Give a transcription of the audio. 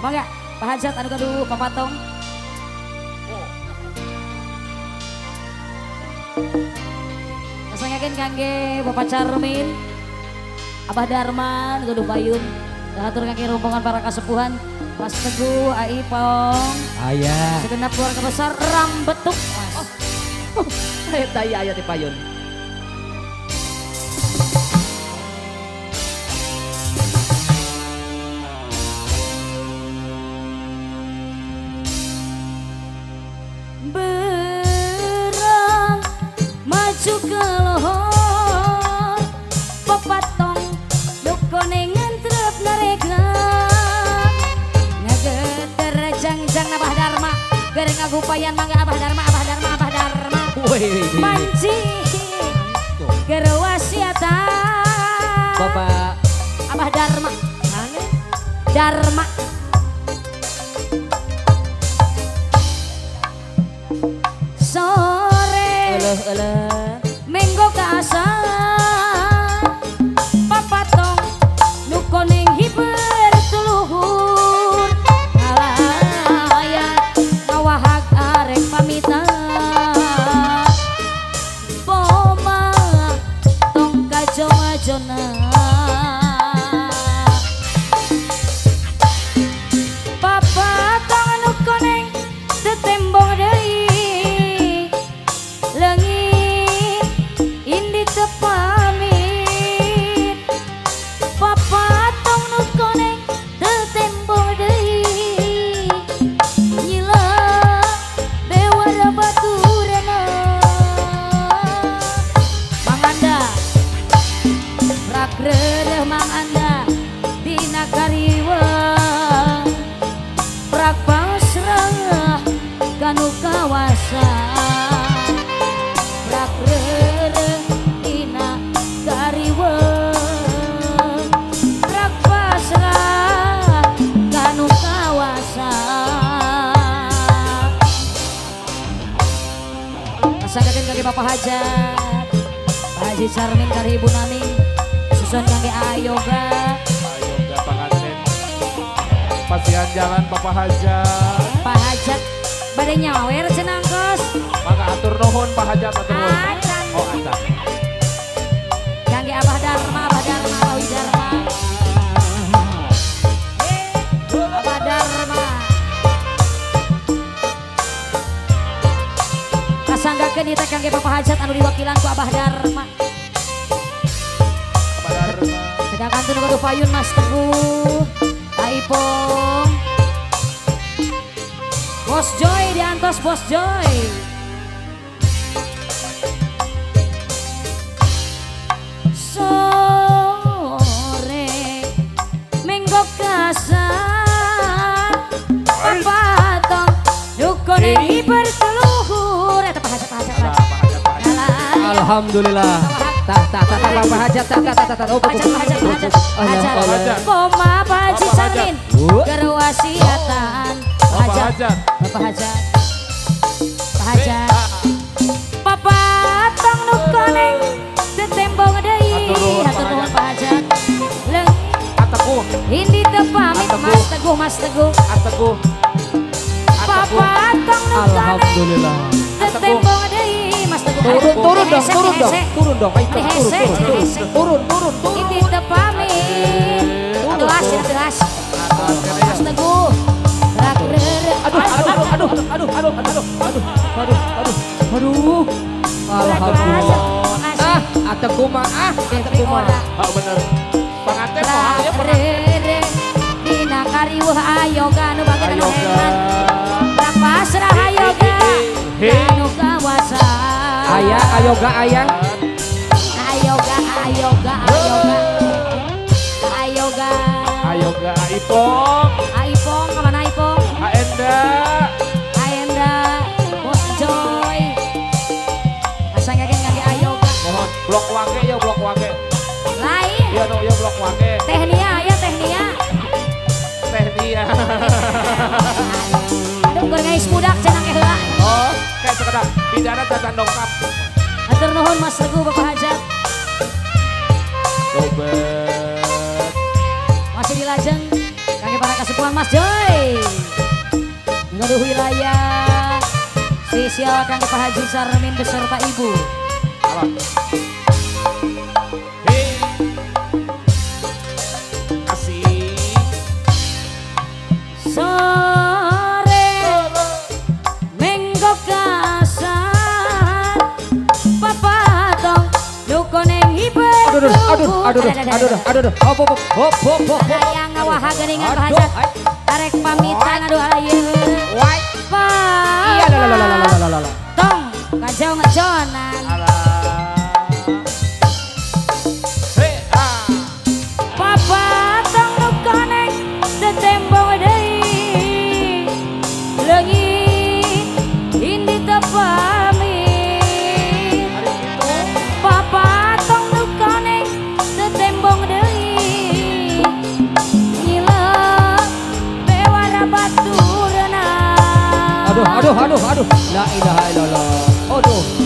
Mangga Pak Hajat anu gaduh papatong. Kasangakeun kangge Bapak Carmin, Abah Darman gaduh payun. Hatur kangge rombongan para kasepuhan, Mas Teguh, Ai Pong. Aya. Segenap keluarga besar Rambetuk, Mas. Oh. Eta ieu aya di payun. Berang maju ke lohor, papatong dukone ngentrep narega, ngageter jangjang Abah Dharma, gereng agupayan mangga Abah Dharma, Abah Dharma, Abah Dharma. Panci gerwasiatan Bapak Abah Dharma, Dharma. Sore eleh eleh menggo kaasaan, papatong nu koneng hiber tuluhur, ngalaya ngawahag arek pamitan, poma tong kajong-ajona. Papatong nu koneng tetembong deui, leungit indi teu pamit, papatong nu koneng teu tembong deui, nyila bewara baturana. Mang Anda rak reureuh Mang Anda dina kariwang, prak pasrah kanu kawasa. Prak reureuh dina kariwang, prak pasrah kanu kawasa. Kasanggakeun kangge Bapak Hajat, Pak Haji Carmin kari Ibu Nani, susun kangge Ayoga. Ayoga panganten. Pasihan jalan Bapak Hajat. Pak Hajat bade nyawer cenah angkos. Mangga atur nuhun Pak Hajat, atur nuhun. Acan. Oh, acan. Kangge Abah Dharma, Abah Dharma, Abah Dharma. Abah Dharma. Kasanggakeun ieu teh kangge Bapak Hajat anu diwakilan ku Abah Dharma. Abah Dharma. Teka kantun nu gaduh payun Mas Teguh, Aipong. Bos Joy diantos Bos Joy. Sore menggo kasar, papatong dukone hiber teluhur. Eta Pak Hajat, Pak Hajat, Pak Hajat. Pak Hajat, Pak Hajat. Alhamdulillah. Tah tah tah tah Pak Hajat, tah tah tah tah. Oh, Hajat, Pak Hajat, Pak Hajat. Hajat. Hajat. Koma Pak Haji Bapak Hajat. Sarmin gerwasiatan. Bapak Hajat. Hajat. Bapak Hajat. Pak Hajat. Papatong nu koneng tetembong deui. Hatur Hatur nuhun, nuhun Pak Hajat. Leung Ateguh, indi teu pamit Ateguh. Mas Teguh, Mas Teguh. ateguh. Ateguh. Papatong nu koneng Alhamdulillah. tetembong deui Mas Teguh. Turun turun dong, Hese, turun dong, hese. turun dong. Ayo turun Hese, turun turun. hese. Turun turun turun. Indi teu pamit. Telas ya telas. Mas Teguh. Rak reureuh. Aduh aduh aduh aduh aduh aduh aduh aduh aduh aduh. Alhamdulillah. Ah, ateku mah ah, ateku mah. Ah, bener. Panganten moal ya Rak panganten. reureuh dina kariweuh ayoga nu bageun anu Ayoga. hebat. Rak pasrah ayoga kanu kawasa. Ayah, ayoga ayah. Ayoga, ayoga, ayoga. Ayoga. Ayoga Aipong, Aipong kemana Aipong? Aenda. Aenda, Bos Joy. Asangkeun kangge Ayoga. Mohon blok wake ya blok wake. Lain. Iya no, ya blok wake. Tehnia ya Tehnia. Teh Nia. Aduh keur ngais budak cenah ke heula. Oh, kayak sekedar pidana cacan dongkap. Hatur nuhun Mas Teguh Bapak Hajat. Dobet. Masih dilajeng kangge para kasepuhan. Kasepuhan Mas Joy. Ngaduh wilayah spesial kangge Pak Haji Sarmin beserta Ibu. Alah. Hei. Asik. Sore menggo kasar papatong nu koneng hiber. Aduh, aduh, aduh, aduh, aduh, aduh, aduh, hop, hop, hop, hop, hop, hop. Yang ngawaha geuningan Aduh, bahasa ay. arek pamitan aduh ayeuna. Wai. Iya, lah, lah, lah, lah, lah, lah, lah. Tong kajau ngejonan. Alah. Hei, ah. Papatong nu koneng tetembong deui. Leungit indi teu pamit. Hari itu. Papatong nu koneng tetembong deui. Ngilep bewara batureuna. Aduh, aduh, aduh, aduh. La ilaha illallah. Aduh.